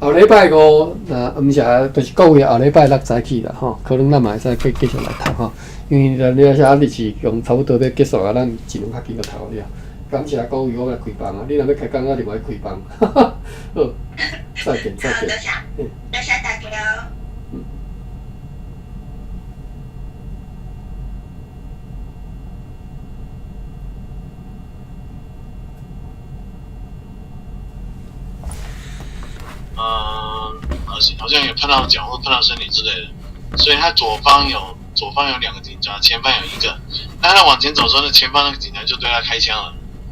後禮拜五若毋是就是各位後禮拜六早起啦吼，可能咱嘛會使繼繼續來讀吼，因為咱這遮日子用差不多欲結束啊，咱盡量較緊閣讀了。感謝各位，我來開房啊！你若欲開講，我就愛開房。好，再見再見。多謝，多謝大家。嗯，好像好像有碰到腳或碰到身體之類的，所以他左方有左方有兩個警察，前方有一個。當他往前走的時候，那前方那個警察就對他開槍了。